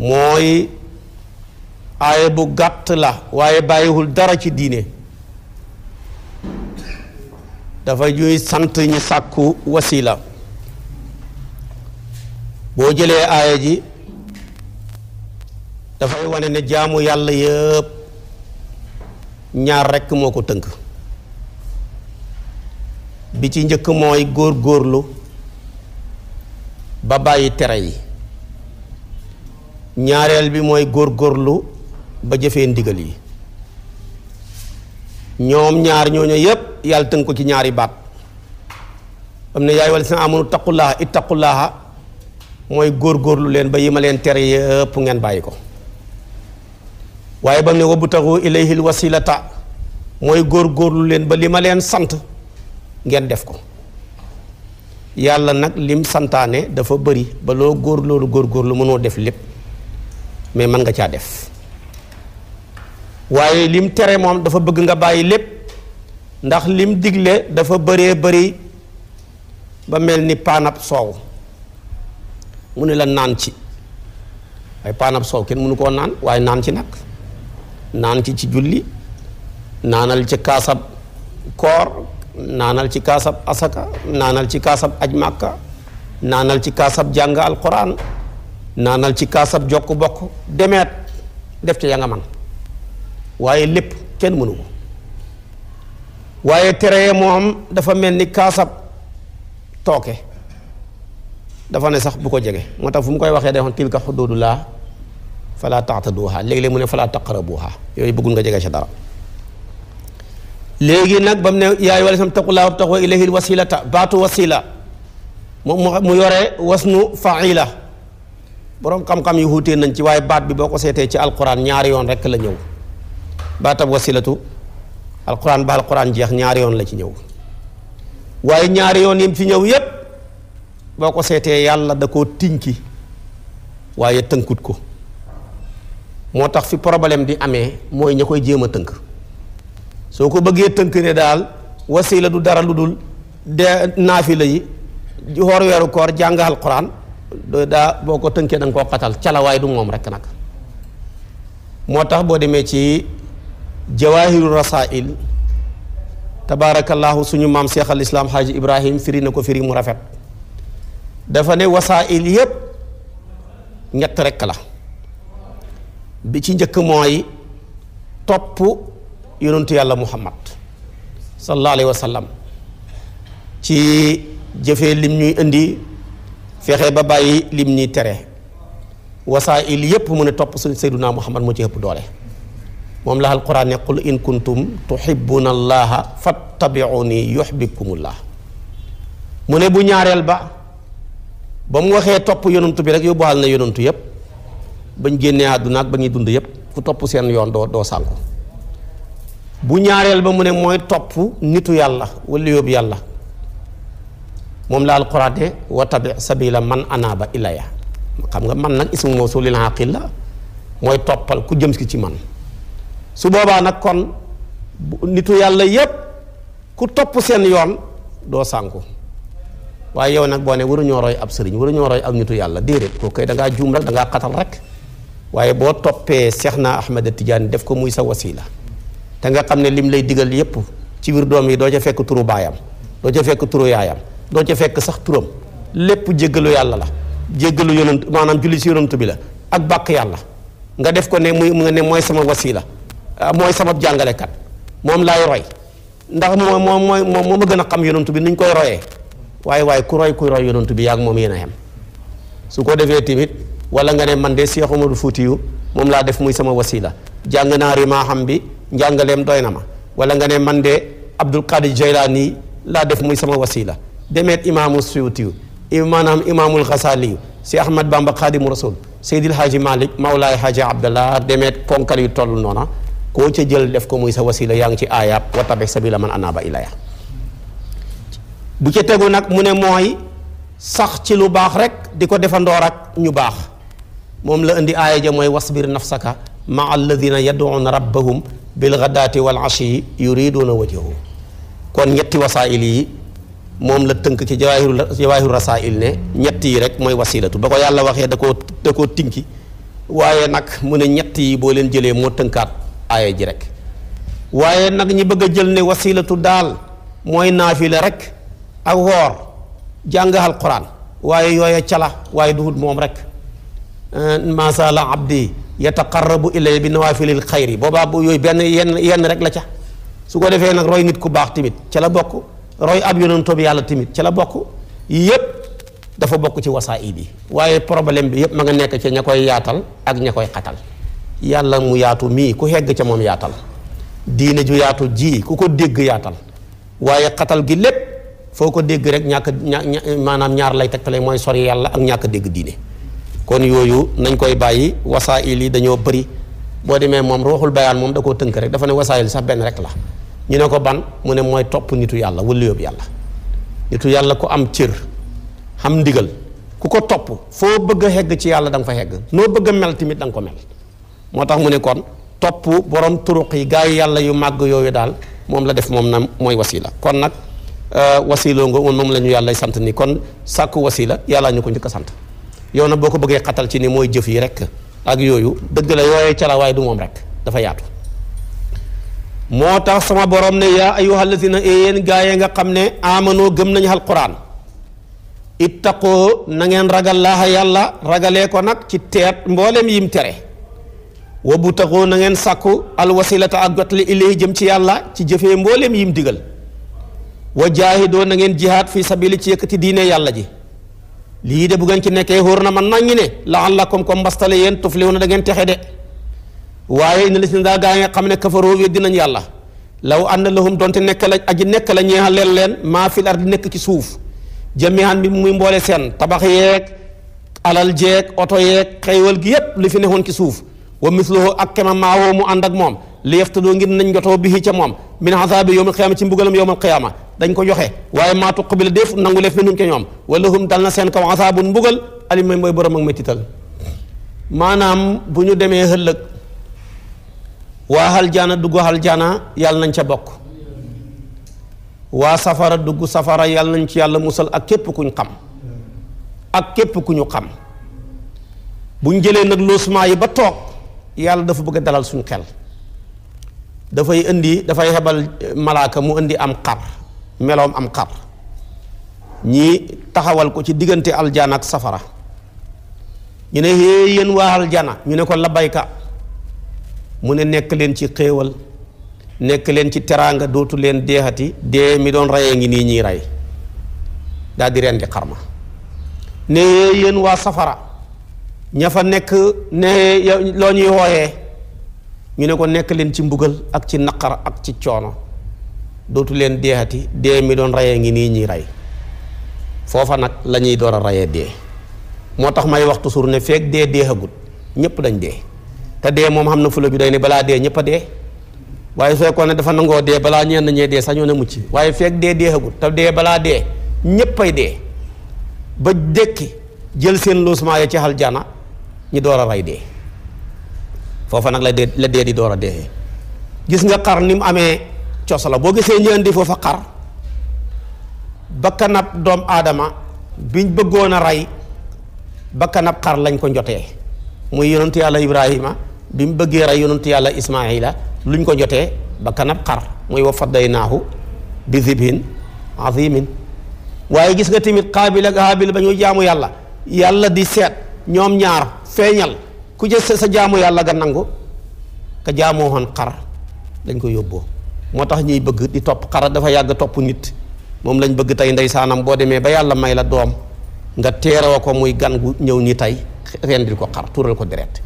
mooy aaya bu gàtt la waaye bàyyiwul dara ci diine dafa ñuy sant ñu sàkku wasila boo jëlee aaya ji dafay wane ne jaamu yàlla yëpp ñaar rekk moo ko tënk bi ci njëkk mooy góor-góorlu ba bàyyi tere yi ñaareel bi mooy góor-góorlu ba jëfee ndigal yi ñoom ñaar ñooñu yépp yàlla tënk ko ci ñaari baat am ne yaay wala seen amunu taqullaaha ittaqullaaha mooy góor-góorlu leen ba yi ma leen tere yépp ngeen bàyyi ko waaye ba mu ne wabtagu ilayhil wasilata mooy góor-góorlu leen ba li ma leen sant ngeen def ko yàlla nag lim santaane dafa bëri ba loo góor-góorlu mënoo def lépp mais mën nga caa def waaye lim tere moom dafa bëgg nga bàyyi lépp ndax lim digle dafa bëree bëri ba mel ni paanab soow mu ne la naan ci waaye paanab soow kenn mënu koo naan waaye naan ci nag naan ci julli naanal ci kaasab koor naanal ci kaasab asaka naanal ci kaasab aj màkka naanal ci kaasab jàng alquran naanal ci kaasab jokk bokk demeet def ci ya nga man waaye lépp kenn mënu ko waaye tere moom dafa mel ni kaasab tooke dafa ne sax bu ko jege moo tax fu mu koy waxee day wax tilka xuduudullah fala taataduha léegi-léeg mu ne fala taqrabuha yooyu bëggul nga jege sa dara léegi nag ba mu ne yaay wala sam taqullaa wabtaxu ilayhil wasilata baatu wasila mu yore wasnu faila boroom xam-xam yi wuutee nañ ci waaye baat bi boo ko seetee ci alquran ñaari yoon rekk la ñëw baatab wasilatu alquran ba alquran jeex ñaari yoon la ci ñëw waaye ñaari yoon yim ci ñëw yépp boo ko seetee yàlla da koo tinki waaye tënkut ko moo tax fi problème di amee mooy ña koy jéem a tënk soo ko bëggee tënk ne daal wasila du dara lu dul de naafila yi xoor weeru koor jàng alquran daa boo ko tënkee da nga koo xatal calawaay du moom rekk nag moo tax boo demee ci jawaahiru rasail tabaarakallaahu suñu maam Cheikh al Islam Haaji Ibrahim firi na ko firi mu rafet dafa ne wasail yépp ñett rekk la bi ci njëkk mooy topp yonentu yàlla Muhammad sallallahu alayhi wa sallam ci jëfee lim ñuy indi fexe ba bàyyi lim ñuy tere wasaa'il yépp mu ne topp sayyiduna Muhammad moo ci ëpp doole moom la alquran ne qul in kuntum tuhibbuna allaha fattabi'uni yuhbibkumullah mu ne bu ñaareel ba mu waxee topp yonentu bi rek yóbbuwaal na yonentu yépp bañ génnee àdduna ak ba ñuy dund yépp ku topp seen yoon doo sànku bu ñaareel ba mu ne mooy topp nitu yàlla wala yóbbu yàlla moom la alquran ne wa tabi sabila man anaba ilaya xam nga man nag ismu mawsulil aqil la mooy toppal ku jëm si ci man su boobaa nag kon nitu yàlla yépp ku topp seen yoon doo sànku waaye yow nag boo ne waruñoo roy ab sëriñ waruñoo roy ab nitu yàlla déedéet koo koy da ngaa juum rek da ngaa xatal rek waaye boo toppee Seexna Ahmad Tidiane def ko muy sa wasila te nga xam ne lim lay digal yépp ci biir doom yi doo ca fekk turu baayam doo ca fekk turu yaayam doo ca fekk sax turam lépp jéggalu yàlla la jéggalu yonent maanaam julli si yonent bi la ak bàkk yàlla nga def ko ne muy nga ne mooy sama wasila mooy sama jàngalekat moom laay roy ndax moom ma gën a xam yonent bi nuñ koy royee waaye kuy roy yonent bi yaa ngi moom yéen a yem su ko defee tamit wala nga ne man de Cheikh Oumar Foutiyou moom laa def muy sama wasila jàng naa rimaaxam bi njàngaleem doy na ma wala nga ne man de Abdul Qadir Jaylaani laa def muy sama wasila demeet imaamu Suyuti maanaam imaamul Xasaali si Ahmad Bamba Xaadimu Rasul Seydil Haaji Malik Mawlaay Haaji Abdallah demeet ponkal yu toll noona koo ca jël def ko muy sa wasila yaa ngi ci aayaab wa tabi sabila man anaba ilaya bu ca tegu nag mu ne mooy sax ci lu baax rek di ko defandoor ak ñu baax moom la indi aaya ja mooy wasbir nafsaka maa alladina yad'una rabbahum bil ghadaati wal ashi yuriduna wajhahu kon ñetti wasaa'il yi moom la tënk ci jawaahiru rasaa'il ne ñett yi rek mooy wasilatu ba ko yàlla waxee da koo tinki waaye nag mu ne ñett yi boo leen jëlee moo tënkaat aaya ji rek waaye nag ñi bëgg a jël ne wasilatu daal mooy naafila rek ak woor jàng alquran waaye yooya cala waaye duhut moom rek masala abdi yataqarrabu ilay bi nawaafilil xayri boobaa bu yooyu benn yenn rek la ca su ko defee nag roy nit ku baax tamit ca la bokk roy ab yonent bi yàlla tamit ca la bokk yépp dafa bokk ci wasaa'il yi waaye problème bi yépp ma nga nekk ci ña koy yaatal ak ña koy xatal yàlla mu yaatu mii ku hegg ca moom yaatal diine ju yaatu ji ku ko dégg yaatal waaye xatal gi lépp foo ko dégg rek maanaam ñaar lay tegtale mooy sori yàlla ak ñàkk dégg diine kon yooyu nañ koy bàyyi wasaa'il yi dañoo bëri boo demee moom ruuxul bayaan moom da koo tënk rek dafa ne wasaa'il sax benn rek la ñu ne ko ban mu ne mooy topp nitu yàlla wala yóbbu yàlla nitu yàlla ku am cër xam ndigal ku ko topp foo bëgg a hegg ci yàlla da nga fa hegg noo bëgg a mel tamit da nga ko mel moo tax mu ne kon topp borom turuq yi gaa yi yàlla yu màgg yooyu daal moom la def moom na mooy wasila kon nag wasila nga moom la ñu yàlla sant ni kon sàkku wasila yàlla ñu ko njëkk a sant yow na boo ko bëggee xatal ci ni mooy jëf yi rek ak yooyu dëgg la yooyee ca la waaye du moom rek dafa yaatu moo tax sama borom ne yaa ayyuhal lazina yéen gaa yi nga xam ne amanoo gëm nañu alquran ittaqoo na ngeen ragal laaha yàlla ragalee ko nag ci teet mboolem yim tere wa butaxoo na ngeen sàkku alwasilata ak jotli ilay jëm ci yàlla ci jëfee mboolem yim digal wa jaahidoo na ngeen jihaad fi sabili ci yëkkati diine yàlla ji lii de bu ngeen ci nekkee xóor na man naññi ne la'allakum ko mbastale yéen tuflihuna da ngeen texe de waaye ina lis ne daa gaa nga xam ne kafaroo weddi nañ yàlla law anna lahum donte nekk la aji nekk la ñeexal leen maa fil ardi nekk ci suuf jami'an bi muy mboole seen tabax yeeg alal jeeg oto yeeg xeywal gi yépp li fi nekkoon ci suuf wa misluhu ak kema maawoo mu ànd ak moom li yaftadoo ngir nañ jotoo bihi ca moom min azaabi yawmal qiyaama ci mbugalam yawmal qiyaama dañ ko joxe waaye maa tuqbila def nangu leef minhum ca ñoom wala hum dal na seen kaw azaabun mbugal alim mooy borom ak mettital maanaam bu ñu demee ëllëg waa aljana dugg aljana yàlla nañ ca bokk waa safara dugg safara yàlla nañ ci yàlla musal ak képp kuñ xam ak képp ku ñu xam buñ jëlee nag loosement yi ba toog yàlla dafa bëgg a dalal suñu xel dafay xebal malaaka mu indi am xar meloom am xar ñii taxawal ko ci diggante aljana ak safara ñu ne hee yéen waa aljana ñu ne ko labayka mu ne nekk leen ci xéewal nekk leen ci teraanga dootu leen deexati dee mi doon reyee ngi nii ñiy rey daal di rendi xar ma ne yéen waa safara ña fa nekk ne loo ñuy wooyee ñu ne ko nekk leen ci mbugal ak ci naqar ak ci coono dootu leen deexati dee mi doon reyee ngi nii ñiy rey foofa nag la ñuy door a reyee dee moo tax may wax toujours ne feek dee deexagut ñépp dañ dee te dee moom xam na fula bi day ne balaa dee ñëpp a dee waaye su fekkoon ne dafa nangoo dee balaa ñenn ñee dee sañoo na mucc waaye fekk dee deexagut te dee balaa dee ñëppay dee ba dékki jël seen loosement ya ci aljana ñi door a rey dee foofa nag la dee di door a dee gis nga xar ni mu amee cos la boo gisee ñu indi foofa xar bakkanab doom aadama biñ bëggoon a rey bakkanab xar lañ ko njotee muy yonentu yàlla Ibrahima bi mu bëggee rey yonentu yàlla Ismaila luñ ko jotee bakkanab xar muy wa fadaynaahu bi zibhin azimin waaye gis nga tamit Qaabil ak Haabil ba ñu jaamu yàlla yàlla di seet ñoom ñaar feeñal ku jël sa jaamu yàlla ga nangu ka jaamoo woon xar dañ ko yóbboo moo tax ñuy bëgg di topp xar dafa yàgg topp nit moom lañ bëgg tey ndeysaanam boo demee ba yàlla may la doom nga teeroo ko muy gan gu ñëw ni tey rendil ko xar tuural ko deret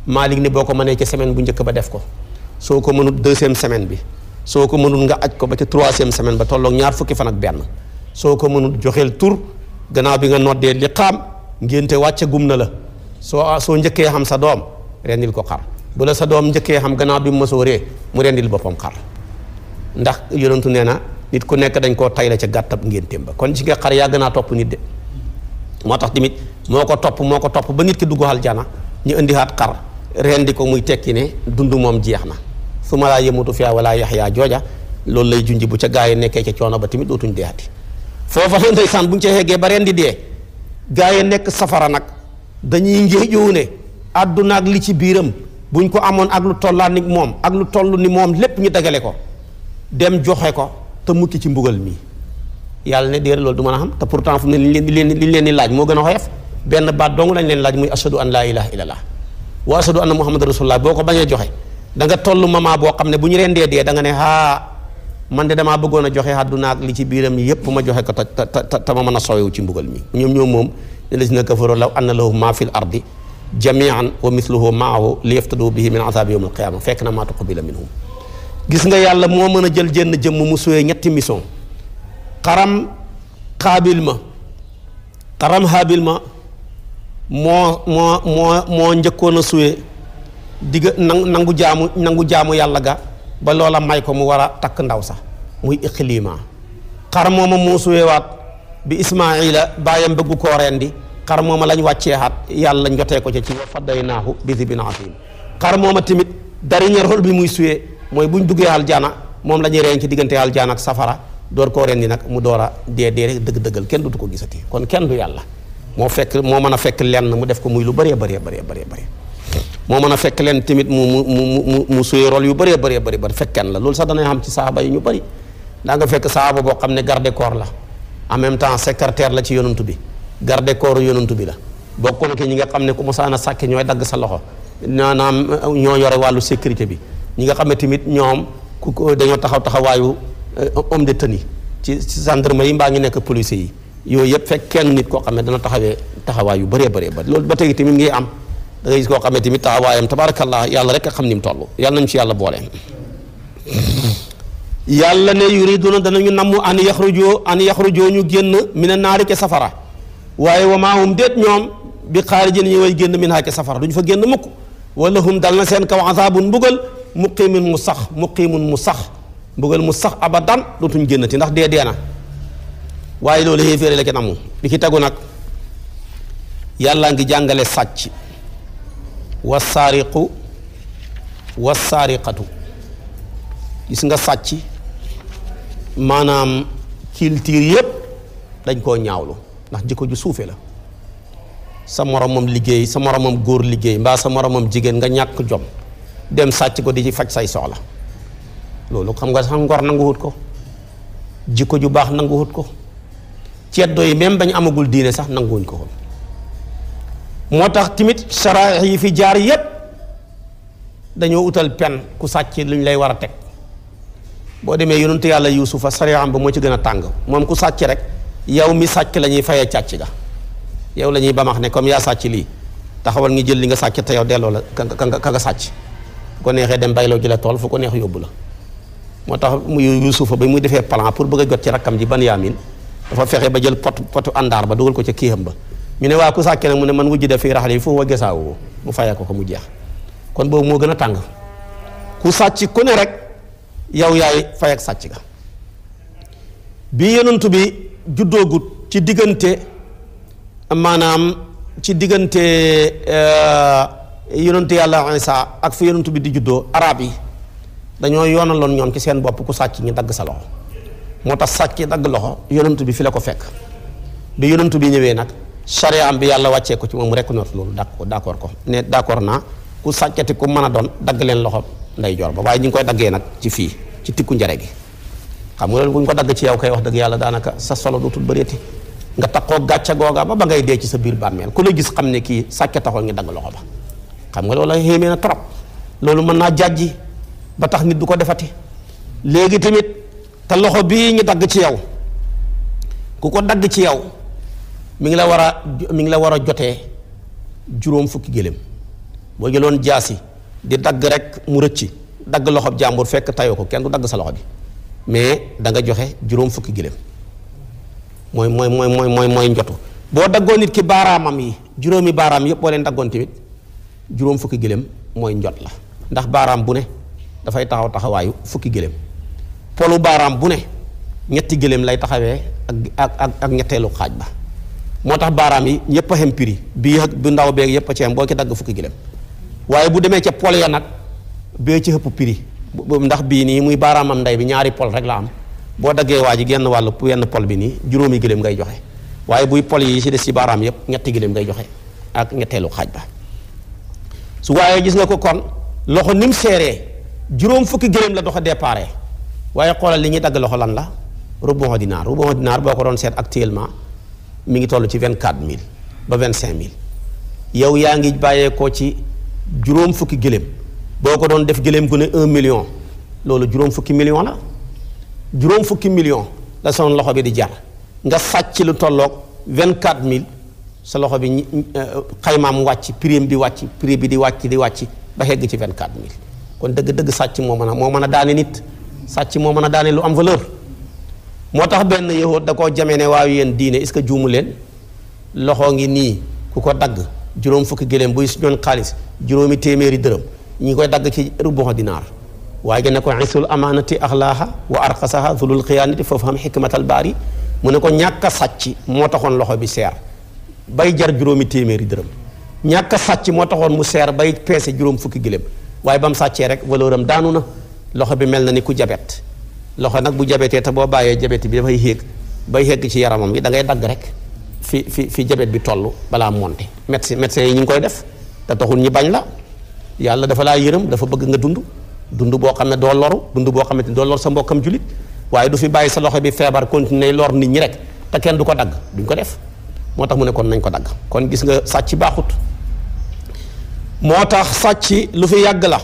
Maalik ni boo ko mënee ci semaine bu njëkk ba def ko soo ko mënut deuxième semaine bi soo ko mënut nga aj ko ba ci troisième semaine ba tolloog ñaar fukki fan ak benn soo ko mënut joxeel tur gannaaw bi nga noddee li xaam ngénte wàcce gum na la soo njëkkee xam sa doom rendil ko xar bu la sa doom njëkkee xam gannaaw bi mu mësooree mu rendil boppam xar ndax yonentu nee na nit ku nekk dañ koo tay la ca gàttab ngénteem ba kon ci nga xar yàgg naa topp nit de moo tax tamit moo ko topp ba nit ki dugg aljana ñu indihaat xar rendi ko muy tekki ne dund moom jeex na su ma laa yemutu fiyaa wala yaxyaa jooja loolu lay junji bu ca gaa yi nekkee ca coono ba tamit dootuñ deexati foofa la ndeysaan buñ ca xeggee ba rendi dee gaa yi nekk safara nag dañuy ngéejoo ne àdduna ak li ci biiram buñ ko amoon ak lu tollaa ni moom ak lu toll ni moom lépp ñu dagale ko dem joxe ko te mukki ci mbugal mi yàlla ne déer loolu du mën a xam te pourtant fu mu ne liñ leen di laaj moo gën a xoyof benn baat dong lañ leen laaj muy ashadu an laa ilaha illallah wa ashadu anna muhammad rasulullah boo ko bañee joxe da nga toll moment boo xam ne bu ñu rendee dee da nga ne man de damaa bëggoon a joxe àdduna ak li ci biiram yépp ma joxe ko te ma mën a soowewu ci mbugal mi ñoom moom ne lazina kafaru law anna lahum ma fil ardi jamian wa mithluhu maahu li yaftadu bihi min azabi yawm alqiyama fekk na maa tuqbila minhum gis nga yàlla moo mën a jël jenn jëmm mu suyee ñetti mission xaram xaabil ma moo njëkkoon a suyee digga nangu jaamu yàlla ga ba loola may ko mu war a takk ndaw sax muy iqlima xar mooma moo suyewaat bi ismaila bàyyam bëggu koo rendi xar mooma lañ wàcceexaat yàlla njotee ko ca ci wa fadaynaahu bi zibin azim xar mooma tamit dernier rôle bi muy suyee mooy buñ duggee aljana moom la ñuy reen ci diggante aljana ak safara door koo rendi nag mu door a dee rek dëgg-dëggal kenn dutu ko gisati kon kenn du yàlla moo mën a fekk lenn mu def ko muy lu bëree moo mën a fekk leen tamit mu suyee rôle yu bëree bëri fekk kenn la loolu sax danay xam ci saaba yi ñu bëri daa nga fekk saaba boo xam ne garde corps la en même temps secrétaire la ci yonantu bi garde corps yonantu bi la bokk na ki ñi nga xam ne ku mosaan a sàkke ñooy dagg sa loxo naanaam ñoo yore wàllu sécurité bi ñi nga xam ne tamit ñoom dañoo taxawaayu homme de tenue ci gendarmerie mbaa ngi nekk policier yi yooyu yëpp fekk kenn nit koo xam ne dana taxawaay yu bëree bëri loolu ba tey tamit ngi am da ngay gis koo xam ne tamit taxawaayam tabarakallah yàlla rek a xam ni mu toll yàlla nañu ci yàlla boole. yàlla ne yuriduna danañu namm an yaxrujoo ñu génn mina naari ke safara waaye wa maa hum déet ñoom bi xaarijin ñu way génn min haa ke safara duñu fa génn mukk wala hum dal na seen kaw azaabun mbugal muqiimun mu sax mbugal mu sax abadan dootuñ génnati ndax dee na waaye loolu xéeféere la ke namu bi ki tegu nag yàlla ngi jàngale sàcc wasaariqu wasaariqatu gis nga sàcc maanaam culture yépp dañ koo ñaawlu ndax jikko ju suufe la sa moromam liggéey sa moromam góor liggéey mbaa sa moromam jigéen nga ñàkk jom dem sàcc ko di ci faj say soxla loolu xam nga sax ngor nanguwut ko jikko ju baax nanguwut ko ceddo yi même bañ amagul diine sax nanguwuñ ko moo tax tamit sara yi fi jaar yépp dañoo utal pen ku sàcc luñ lay war a teg boo demee yonentu yàlla yuusufa sariyaam ba moo ci gën a tàng moom ku sàcc rek yow mi sàcc la ñuy fayee càcc ga yow la ñuy bamax ne comme yaa sàcc lii taxawal ngi jël li nga sàcc te yow delloo la ka nga sàcc fu ko neexee dem bayloo ji la tool fu ko neex yóbbu la moo tax mu yuusufa ba muy defee plan pour bëgg a jot ci rakkam ji Banyamin dafa fexe ba jël potu àndaar ba dugal ko ca kiixam ba ñu ne waa ku sàcc nag mu ne man wujj def fii raxale yi foofu wa gesaawu mu fayee ko mu jeex kon boobu moo gën a tàng ku sàcc ku ne rek yow yaay fay ak sàcc ga bi yonent bi juddoogut ci diggante maanaam ci diggante yonent yàlla Isa ak fi yonent bi di juddoo arab yi dañoo yoonaloon ñoom ci seen bopp ku sàcc ñi dagg sa loxo moo tax sàcc dagg loxo yonent bi fi la ko fekk bi yonent bi ñëwee nag charia bi yàlla wàccee ko ci moom mu reconnaître loolu d'accord ko ne d'accord naa ku sàccati ku mën a doon dagg leen loxo nday joor ba waaye ñu ngi koy daggee nag ci fii ci tikku njare gi xam nga loolu bu ñu ko dagg ci yow kay wax dëgg yàlla daanaka sa solo dootul bëreeti nga taxoo gàcca googa ba ngay dee ci sa biir bàmmeel ku la gis xam ne kii sàcce taxoon ngi dagg loxo ba xam nga loolu xéemee na trop loolu mën naa jàjji ba tax nit du ko defati léegi tamit te loxo bii ñu dagg ci yow ku ko dagg ci yow mi ngi la war a jotee juróom fukki gëléem boo jëloon jaasi di dagg rek mu rëcci dagg loxob jàmbur fekk tayoo ko kenn du dagg sa loxo bi mais da nga joxe juróom fukki gëléem mooy njotu boo daggoon nit ki baaraamam yi juróomi baaraam yëpp boo leen daggoon tamit juróom fukki gëléem mooy njot la ndax baaraam bu ne dafay taxawaayu fukki gëléem polu baaraam bu ne ñetti gëléem lay taxawee ak ñetteelu xaaj ba moo tax baaraam yi yëpp a xem prix bii ak bu ndaw beeg yëpp a ci xem boo ci dagg fukki gëléem waaye bu demee ca pol ya nag bee ci ëpp prix ndax bii nii muy baaraamam ndey bi ñaari pol rek la am boo daggee waa ji genn wàllu wenn pol bi nii juróomi gëléem ngay joxe waaye buy pol yi ci des ci baaraam yëpp ñetti gëléem ngay joxe ak ñetteelu xaaj ba su waaye gis nga ko kon loxo nim seeree juróom fukki gëléem la doxa déparé waaye xoolal li ñuy dagg loxo lan la rubu dinaar boo ko doon seet actuellement mi ngi toll ci 24000 ba 25000 yow yaa ngi bàyyeekoo ci juróom fukki gëléem boo ko doon def gëléem gu ne 1 million loolu juróom fukki million la juróom fukki million la son loxo bi di jar nga sàcc lu tolloog 24000 sa loxo bi xaymaam wàcc prix bi wàcc prix bi di wàcc ba xegg ci 24000 kon dëgg-dëgg sàcc moo mën a daane nit sàcc moo mën a daane lu am valeur moo tax benn yahud da koo jamee ne waaw yéen diine est-ce que juumu leen loxo ngi nii ku ko dagg juróom fukki gëléem buy ñoon xaalis juróomi téeméeri dërëm ñi koy dagg ci rubu dinaar waaye ne ko isul amaanati axlaaha wa arqasaha zulul xiyaanati foofu xam xikmatal baari mu ne ko ñàkk a sàcc moo taxoon loxo bi seer bay jar juróomi téeméeri dërëm ñàkk a sàcc moo taxoon mu seer bay peese juróom fukki gëléem waaye ba mu sàccee rek valeur am daanu na loxo bi mel na ni ku jabet loxo nag bu jabetee te boo bàyyee jabet bi dafay yéeg bay yegg ci yaramam bi da ngay dagg rek fi jabet bi toll balaa monte médecin yi ñu ngi koy def te taxul ñi bañ la yàlla dafa laa yërëm dafa bëgg nga dund boo xam ne doo loru dund boo xamante ni doo lor sa mbokkam julit waaye du fi bàyyi sa loxo bi feebar continuer lor nit ñi rek te kenn du ko dagg duñ ko def moo tax mu ne kon nañ ko dagg kon gis nga sàcc baaxut moo tax sàcc lu fi yàgg la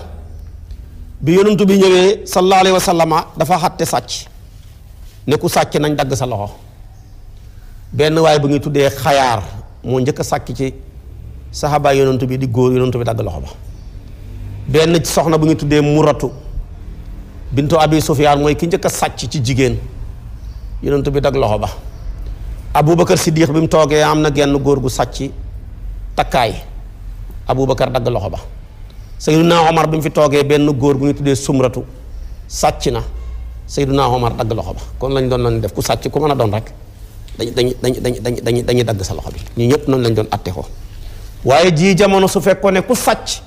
bi yonentu bi ñëwee sallallahu alayhi wa sallama dafa xatte sàcc ne ku sàcc nañ dagg sa loxo benn waaye bu ngi tuddee xayaar moo njëkk a sàcc ci saxaaba yonentu bi di góor yonentu bi dagg loxo ba benn soxna bu ngi tuddee muratu bintu abi sufyaan mooy ki njëkk a sàcc ci jigéen yonentu bi dagg loxo ba abubakar siddiq bi mu toogee am na genn góor gu sàcc takkaay abubakar dagg loxo ba sayyiduna omar bi mu fi toogee benn góor bu ngi tuddee sumratu sàcc na sayyiduna omar dagg loxo ba kon lañ doon def ku sàcc ku mën a doon rek dañuy dagg sa loxo bi ñu ñëpp noonu lañ doon atte ko waaye jii jamono su fekkoon ne ku sàcc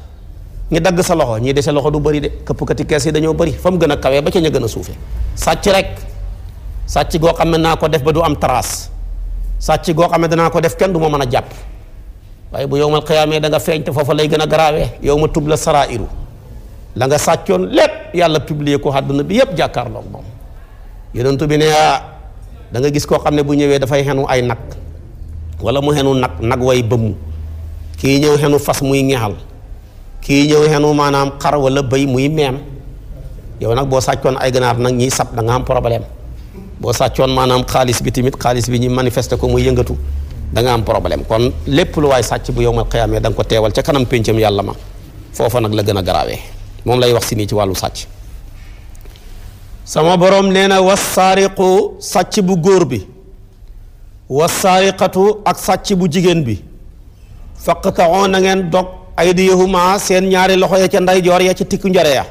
ñi dagg sa loxo ñii dese loxo du bëri de këppkati kees yi dañoo bëri fa mu gën a kawee ba ca ña gën a suufe sàcc rek sàcc goo xam ne naa ko def ba du am trace sàcc goo xam ne danaa ko def kenn du ma mën a jàpp waaye bu yowmal xiyaamee da nga feeñ te foofa lay gën a garaawee yow ma tub la sarairu la nga sàccoon lépp yàlla publier ko àdduna bi yépp jàkkaarloog moom yonentu bi ne da nga gis koo xam ne bu ñëwee dafay xenu ay nag wala mu xenu nag way bëmm kii ñëw xenu fas muy ñeexal kii ñëw xenu maanaam xar wala bëy muy meem yow nag boo sàccoon ay ganaar nag ñiy sab da nga am problème boo sàccoon maanaam xaalis bi tamit xaalis bi ñu manifesté ko muy yëngatu da nga am problème kon lépp lu waay sàcc bu yowmal xiyaamee da nga ko teewal ca kanam péncam yàlla ma foofa nag la gën a garaawee moom lay wax si nii ci wàllu sàcc sama borom nee na wassaariqu sàcc bu góor bi wassaariqatu ak sàcc bu jigéen bi faqta'u na ngeen dog aydiyahuma seen ñaari loxo ya ca ndeyjoor ya ca tikku njare ya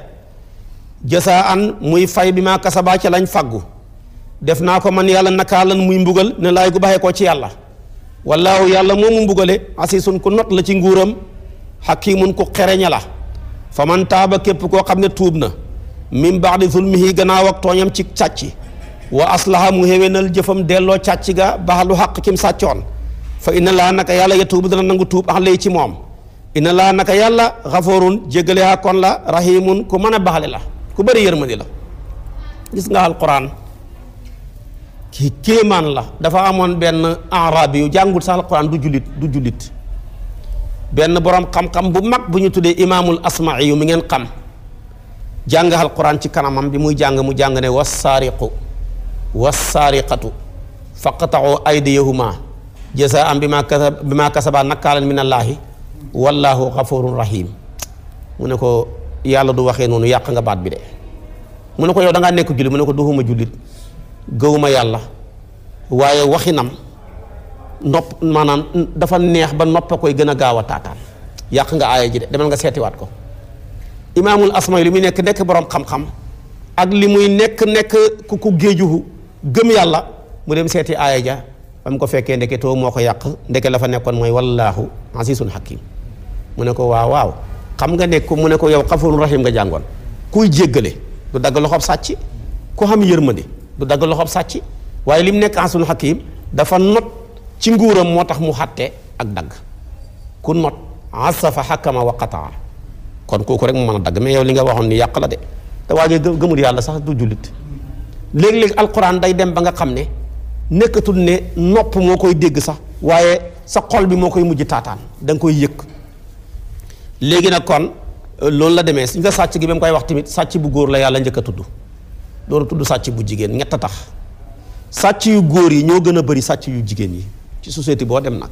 jasaan muy fay bi maa kasabaa ca lañ faggu def naa ko man yàlla nakaalan muy mbugal ne laay gu baxee koo ci yàlla wallaahu yàlla moomu mbugale asiisun ku not la ci nguuram xakiimun ku xereña la fa man taaba képp koo xam ne tuub na min ba'di zulmihi gannaaw ak tooñam ci càcc wa aslaha mu xéwénal jëfam delloo càcc ga baxalu xaq kim sàccoon fa inna laa naka yàlla yatuubu dana nangu tuub ax lay ci moom inna laa naka yàlla xafoorun jéggale haa kon la rahimun ku mën a baxale la ku bëri yërmandi la gis nga alquran ki kéemaan la dafa amoon benn arabi yu jàngul sax alquran du jullit benn borom xam-xam bu mag bu ñu tuddee imaamul asma'i yu mi ngeen xam jàng alquran ci kanamam bi muy jàng mu jàng ne wassaariqu wassaariqatu faqta'u aydiyahuma jazaa'an bimaa kasabaa nakaalan minallaahi wallaahu ghafurun rahim mu ne ko yàlla du waxee noonu yàq nga baat bi de mu ne ko yow da ngaa nekk jullit mu ne ko duhuma jullit gëwuma yàlla waaye waxinam nopp maanaam dafa neex ba noppa koy gën a gaaw a taataan yàq nga aaya ji de demal nga seetiwaat ko imaamul asma li muy nekk borom xam-xam ak li muy nekk ku géejuhu gëm yàlla mu dem seeti aaya ja ba mu ko fekkee ndeke too moo ko yàq ndeke la fa nekkoon mooy wallaahu asiisun hakiim mu ne ko waaw xam nga nekk mu ne ko yow xafuurun rahiim nga jàngoon kuy jéggale du dagg loxob sàcc ku xam yërmande du dagg loxob sàcc waaye li mu nekk asiisun hakiim dafa not ci nguuram moo tax mu xàtte ak dagg ku not asafa xakama wa qataa kon kooku rek mu mën a dagg. mais yow li nga waxoon ni yàq la de te waajee gëmul yàlla sax du jullit. léeg-léeg alquran day dem ba nga xam ne nekkatul ne nopp moo koy dégg sax waaye sa xol bi moo koy mujj taataan da nga koy yëg. léegi nag kon loolu la demee su nga sàcc gi ba mu koy wax tamit sàcc bu góor la yàlla njëkk a tudd door a tudd sàcc bu jigéen ñett a tax. sàcc yu góor yi ñoo gën a bëri sàcc yu jigéen yi ci société boo dem nag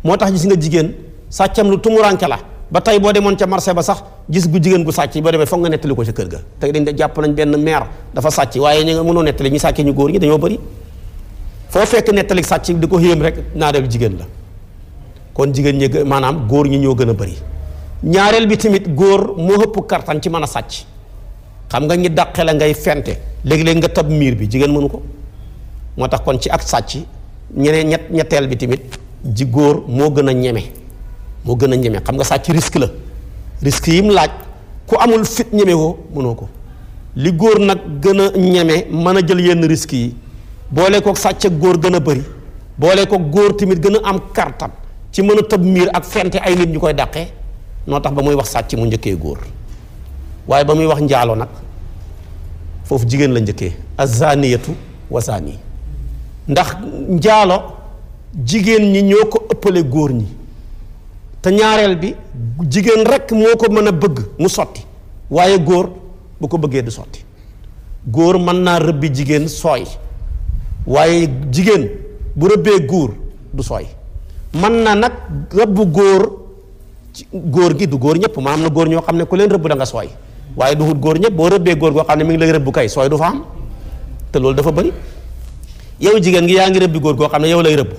moo tax gis nga jigéen sàccam lu tumuranke la ba tey boo demoon ca marché ba sax gis gu jigéen gu sàcc boo demee foog nga nettali ko ca kër ga. tey dañ de jàpp nañ benn maire dafa sàcc waaye ñu nga mënoo nettali ñu sàccee ñu góor ñi dañoo bëri foo fekk nettali sàcc di ko xéem rek ñaareel jigéen la kon jigéen ñi maanaam góor ñi ñoo gën a bëri. ñaareel bi tamit góor moo ëpp kartan ci mën a sàcc xam nga ñi dàqe la ngay fente léegi-léegi nga tab miir bi jigéen mënu ko moo tax kon ci ak sàcc ñetteel bi tamit ji góor moo gën a ñeme xam nga sàcc risque la risque yi mu laaj ku amul fit ñeme woo mënoo ko li góor nag gën a ñeme mën a jël yenn risques yi boole ko sàcc ak góor gën a bëri boole ko góor tamit gën a am kartan ci mën a tëb miir ak fente ay nit ñu koy dàqee noo tax ba muy wax sàcc mu njëkkee góor waaye ba muy wax njaalo nag foofu jigéen la njëkkee azaniyatu wa zani ndax njaalo jigéen ñi ñoo ko ëppale góor ñi te ñaareel bi jigéen rekk moo ko mën a bëgg mu sotti waaye góor bu ko bëggee du sotti góor mën naa rëbbi jigéen sooy waaye jigéen bu rëbbee góor du sooy mën na nag rëbbu góor gi du góor ñëpp maanaam na góor ñoo xam ne ku leen rëbb da nga sooy waaye du wut góor ñëpp boo rëbbee góor goo xam ne mi ngi lay rëbb kay sooy du fa am te loolu dafa bëri yow jigéen gi yaa ngi rëbbi góor goo xam ne yow lay rëbb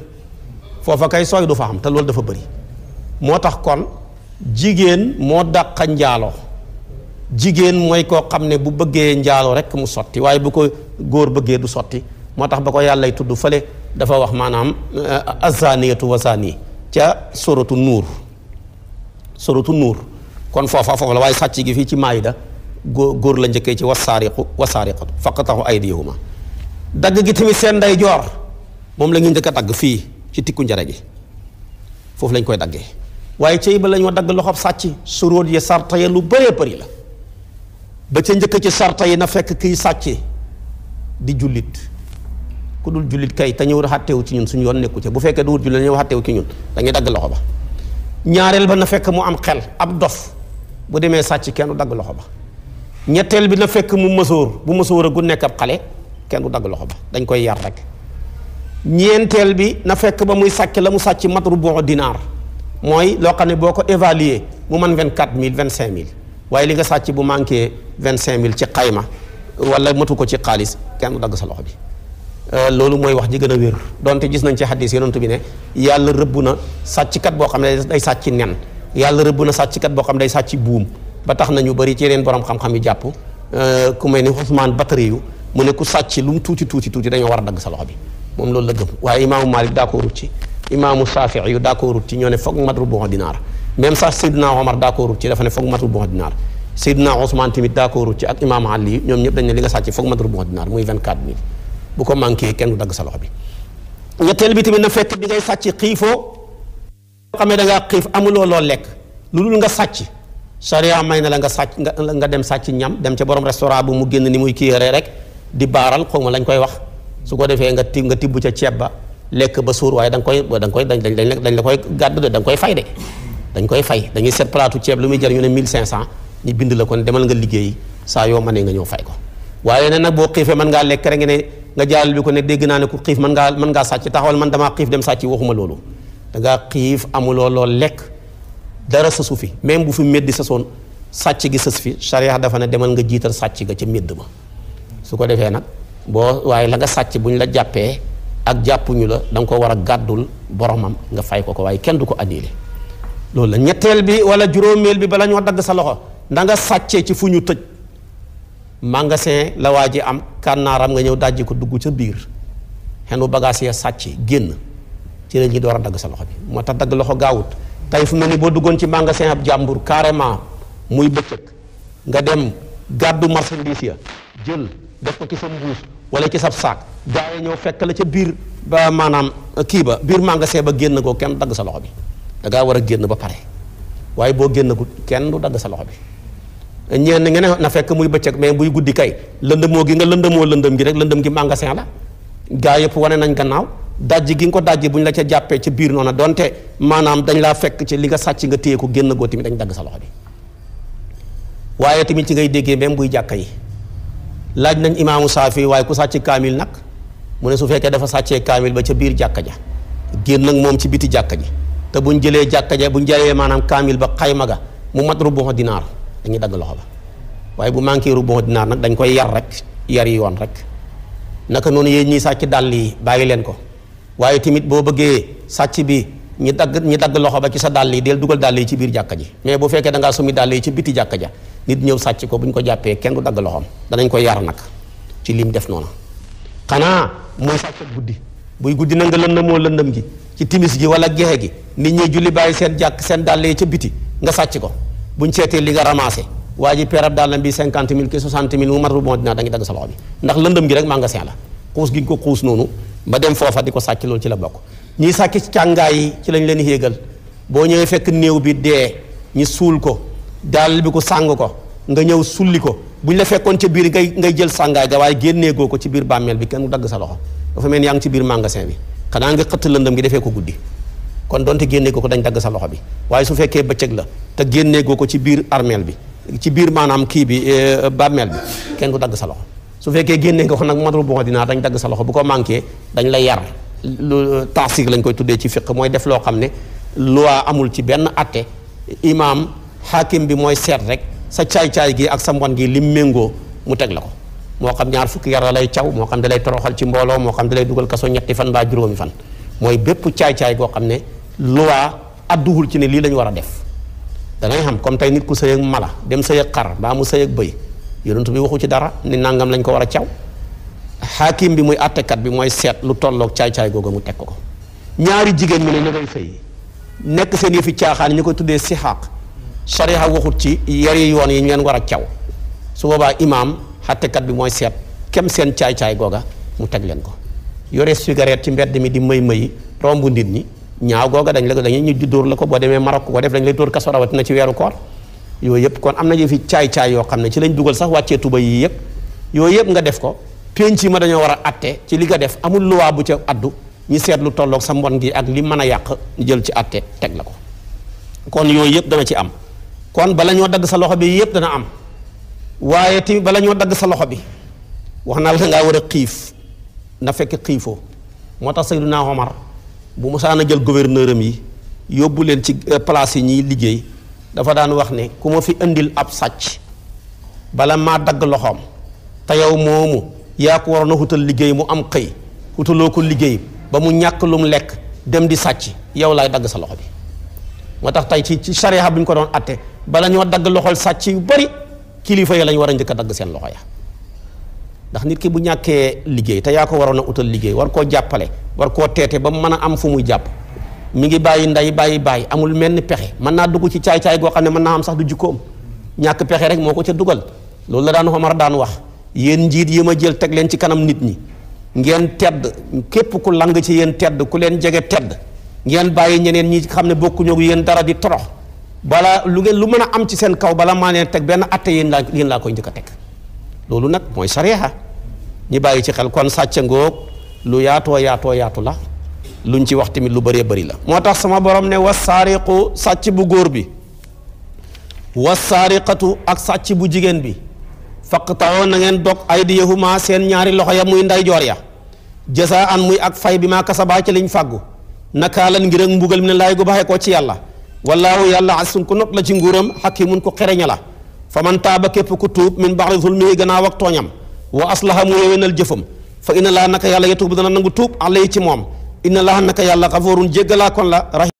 foofa kay sooy du fa am te loolu dafa bëri moo tax kon jigéen moo dàqa njaaloo jigéen mooy koo xam ne bu bëggee njaaloo rek mu sotti waaye bu ko góor bëggee du sotti moo tax ba ko yàllay tudd fële dafa wax maanaam azaniyatu wa zani ca suratu nuur kon foofa la waaye sàcc gi fii ci maayida góor la njëkkee ci wasaariqatu faqatahu aydiyahuma dagg gi tamit seen nday joor moom la ñu njëkk a dagg fii ci tikku njare gi foofu lañ koy daggee waaye cey ba la ñoo dagg loxob sàcc suróot yi sarta ya lu bëree bëri la ba ca njëkk ci sarta yi na fekk kiy sàcce di jullit ku dul jullit kay te ñëw xàtteewu ci ñun suñu yoon nekku ca bu fekkee du wut jullit ñëw xàtteewu ci ñun dañuy dagg loxo ba ñaareel ba na fekk mu am xel ab dof bu demee sàcc kenn du dagg loxo ba ñetteel bi na fekk mu mësoor bu mësoor a gu nekk ab xale kenn du dagg loxo ba dañ koy yar rek ñeenteel bi na fekk ba muy sàcc la mu sàcc mat rubu dinaar mooy loo xam ne boo ko évaluer mu man 24000 25000 waaye li nga sàcc bu manqué 25000 ci xayma wala matu ko ci xaalis kenn du dagg sa loxo bi loolu mooy wax ji gën a wér donte gis nañ ci xadis yonent bi ne yàlla rëbb na sàcckat boo xam ne day sàcc nen yàlla rëbb na sàcckat boo xam ne day sàcc buum ba tax na ñu bëri ci yeneen borom xam-xam yi jàpp ku mel ni Ousmane Batari yu mu ne ku sàcc lu mu tuuti dañoo war a dagg sa loxo bi moom loolu la gëm waaye imaamu Malik d'accordut ci imaamu Saafi yu d'accordut ci ñoo ne foog mat rubu dinaar même sax Seydina Omar d'accordut ci dafa ne foog mat rubu dinaar Seydina Ousmane tamit d'accordut ci ak imaamu Ali ñoom ñëpp dañ ne li nga sàcc foog mat rubu dinaar muy 24000 bu ko manqué kenn du dagg sa loxo bi ñetteel bi tamit na fekk bi ngay sàcc xiifoo xam ne da ngaa xiif amuloo loo lekk lu dul nga sàcc sariya may na la nga sàcc nga dem sàcc ñam dem ca borom restaurant bu mu génn ni muy kiiree rek di baaral xaw ma lañ koy wax su ko defee nga tibb ca ceeb ba lekk ba suur waaye dañ la koy gàdd de da nga koy fay de dañ koy fay dañuy seet plaatu ceeb lu muy jar ñu ne 1500 ñu bind la kon demal nga liggéey saa yoo mënee nga ñëw fay ko waaye ne nag boo xiifee mën ngaa lekk rek nga ne nga jàll bi ko ne dégg naa ne ku xiif mën ngaa sàcc taxawal man damaa xiif dem sàcc waxuma loolu da ngaa xiif amuloo loo lekk dara sësu fi même bu fi meddi sasoon sàcc gi sës fi charia dafa ne demal nga jiital sàcc ga ca medd ma su ko defee nag boo waaye la nga sàcc bu ñu la jàppee ak jàppuñu la da nga ko war a gàddul boromam nga fay ko waaye kenn du ko annulé loolu la ñetteel bi wala juróomeel bi bala ñoo dagg sa loxo da nga sàccee ci fu ñu tëj magasin la waa ji am kànnaaram nga ñëw dajji ko dugg ca biir xenu bagage ya sàcc génn ci la ñuy door a dagg sa loxo bi moo tax dagg loxo gaawut tey fu mel ni boo duggoon ci magasin ab jàmbur carrément muy bëccëg nga dem gàddu marchandise ya jël def ko ci sa mbuus wala ci sab saak gaa yi ñëw fekk la ca biir ba maanaam kii ba biir magasin ba génn ko kenn dagg sa loxo bi da ngaa war a génn ba pare waaye boo génnagut kenn du dagg sa loxo bi. ñeen nga ne na fekk muy bëccëg mais buy guddi kay lëndëmoo gi nga lëndëmoo lëndëm gi rek lëndëm gi magasin la gaa yëpp wane nañ gannaaw dajji gi nga ko dajji bu ñu la ca jàppee ca biir noona donte maanaam dañ laa fekk ci li nga sàcc nga téye ko génn goo tamit dañ dagg sa loxo bi. waaye tamit ci ngay déggee même buy jàkka yi laaj nañ imaamu Saafi waaye ku sàcc kaamil nag mu ne su fekkee dafa sàccee kaamil ba ca biir jàkka ja génn nag moom ci biti jàkka ji te buñ jëlee jàkka ja buñ jëlee maanaam kaamil ba xayma ga mu mat rubu dinaar dañuy dagg loxo ba waaye bu manqué rubu dinaar nag dañ koy yar rek yar yi yoon rek naka noonu yéen ñiy sàcc dàll yi bàyyi leen ko waaye tamit boo bëggee sàcc bi ñi dagg loxo ba ci sa dàll yi del dugal dàll yi ci biir jàkka ji mais bu fekkee da ngaa sumi dàll yi ci biti jàkka ja nit ñëw sàcc ko bu ñu ko jàppee kenn du dagg loxoom danañ koy yar nag ci lim def noonu xanaa muy sàcc guddi buy guddi na nga lëndëmoo lëndëm gi ci timis gi wala gexe gi nit ñi julli bàyyi seen dàll yi ca biti nga sàcc ko buñ seetee li nga ramassé waa ji perab dàllam bi 50 000 ki 60 000 mu mat ru bon dinaa da ngi dagg sa loxo bi ndax lëndëm gi rek magasin la xuus gi nga ko xuus noonu ba dem foofa di ko sàcc loolu ci la bokk. ñiy sàcc ci càngaay yi ci lañ leen yéegal boo ñëwee fekk néew bi dee ñi suul ko dàll bi ko sàng ko nga ñëw sulli ko buñ la fekkoon ca biir ngay jël sàngaay ga waaye génneegoo ko ci biir bàmmeel bi kenn du dagg sa loxo dafa mel ni yaa ngi ci biir magasin bi xanaa nga xëtt lëndëm gi defee ko guddi kon donte génneegoo ko dañ dagg sa loxo bi waaye su fekkee bëccëg la te génneegoo ko ci biir armeel bi ci biir maanaam kii bi bàmmeel bi kenn du dagg sa loxo su fekkee génnee nga ko nag matru bon dinaa dañ dagg sa loxo bu ko manqué dañ lay yar lu taasir lañ koy tuddee ci fiq mooy def loo xam ne loi amul ci benn atte imaam hakim bi mooy seet rek sa caay-caay gi ak sa mbon gi lim méngoo mu teg la ko moo xam ñaar fukki yar la lay caw moo xam da lay toroxal ci mbooloo moo xam da lay dugal kaso 7 fan mbaa juróomi fan mooy bépp caay-caay goo xam ne loi adduwul ci ne lii la ñu war a def da ngay xam comme tey nit ku sëy ak mala dem sëy ak xar mbaa mu sëy ak bëy yonent bi waxu ci dara ni nangam lañ ko war a caw hakim bi muy attekat bi mooy seet lu tolloog caay-caay googu mu teg ko ñaari jigéen ñu ne ñu koy sëy nekk seen yëfi caaxaan ñu koy tuddee sixaaq sariya waxut ci yari yoon yi ñu leen war a caw su boobaa imaam attekat bi mooy seet kem seen caay-caay googa mu teg leen ko yore cigarette ci mbedd mi di mëy romb nit ñi ñaaw googa dañuy ñu dóor la ko boo demee Maroc ko def dañ lay dóor kaso rawatina ci weeru koor yooyu yëpp kon am na yëfi caay-caay yoo xam ne ci lañ dugal sax wàccee tuba yi yëpp yooyu yëpp nga def ko penc ma dañoo war a atte ci li nga def amul luwaa bu ca addu ñu seet lu tolloog sa mbon gi ak li mën a yàq ñu jël ci atte teg la ko kon yooyu yëpp dana ci am kon bala ñoo dagg sa loxo bi yëpp dana am waaye tamit bala ñoo dagg sa loxo bi wax naa la ngaa war a xiif na fekk xiifoo moo tax Seydina Omar bu musaana jël gouverneur am yi yóbbu leen ci place yi ñiy liggéey dafa daan wax ne ku ma fi indil ab sàcc bala maa dagg loxoom te yow moomu yaa ko waroon a xutal liggéey mu am xëy xutaloo ko liggéey ba mu ñàkk lu mu lekk dem di sàcc yow laay dagg sa loxo bi moo tax tey ci sariya bu ñu ko doon atte bala ñoo dagg loxol sàcc yu bari kilifa yi lañ war a njëkk a dagg seen loxo ya ndax nit ki bu ñàkkee liggéey te yaa ko waroon a utal liggéey war koo jàppale war koo teete ba mu mën a am fu muy jàpp mi ngi bàyyi ndey bàyyi amul menn pexe mën naa dugg ci caay-caay goo xam ne mën naa am sax du jikkoom ñàkk pexe rek moo ko ca dugal loolu la daan Omar daan wax yéen njiit yi ma jël teg leen ci kanam nit ñi ngeen tedd képp ku lang ci yéen tedd ku leen jege tedd ngeen bàyyi ñeneen ñi xam ne bokkuñu ak yéen dara di torox bala lu mën a am ci seen kaw bala maa leen teg benn atte yéen laa koy njëkk a teg loolu nag mooy sariya ñi bàyyi ci xel kon sàcc ngoog lu yaatoo yaatu la luñ ci wax tamit lu bëree bëri la moo tax sama borom ne wasaariqu sàcc bu góor bi wasaariqatu ak sàcc bu jigéen bi faqta'u na ngeen dog aydiyahuma seen ñaari loxo ya muy ndeyjoor ya jasaan muy ak fay bi maa kasabaa ci liñ fàggu nakaalan ngir ak mbugal mi ne laay gu baxee ko ci yàlla wallaahu yàlla asun ku not la ci nguuram hakimun ku xereña la fa man taaba képp ku tuub min ba'di zulmihi gannaaw ak tooñam wa aslaha mu yewenal jëfam fa inna laa naka yàlla yatuubu dana nangu tuub alayhi ci moom inna laa naka yàlla xafoorun jéggalaa kon la